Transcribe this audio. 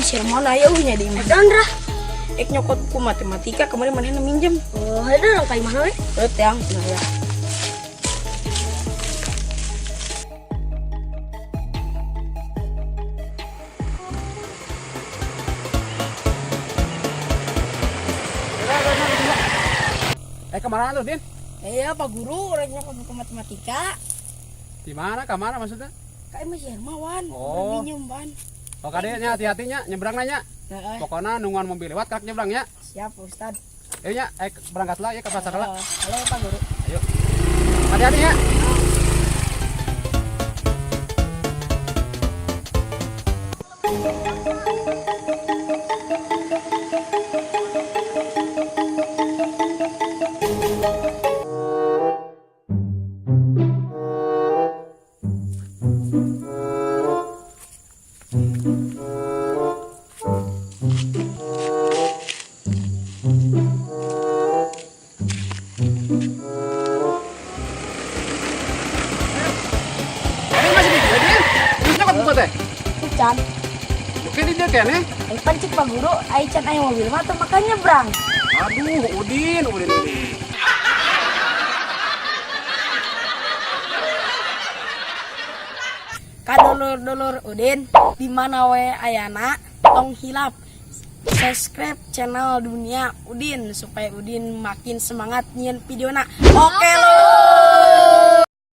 Si Hermawan aya euy nya di imah. Andra. Ek nyokot buku matematika kemarin manehna minjem. Oh, ada orang ka imahna we. Heuh teang cenah ya. Eh, kemana lu, Din? Iya, Pak Guru, rek nyokot buku matematika. Di mana? Kemana maksudnya? Ka imah si Hermawan. Oh. Minjem ban. Oh, kadenya hati-hati nya, nyebrang nanya. Heeh. Pokoknya nungguan mobil lewat kak nyebrang ya. Siap, Pak Ustad. Ayo nya, eh berangkatlah ya ke pasar lah. Halo, Pak Guru. Ayo. Hati-hati ya. Ini masih di dia, Din. Terus nyokot buku teh. Can. Oke, di dia kayaknya. Eh, pancik Pak Guru, ai can aya mobil mah teu makan nyebrang. Aduh, Udin, Udin, Udin. Ka dulur-dulur Udin, di mana we ayana tong hilap subscribe channel Dunia Udin supaya Udin makin semangat nyieun videona. Oke lo.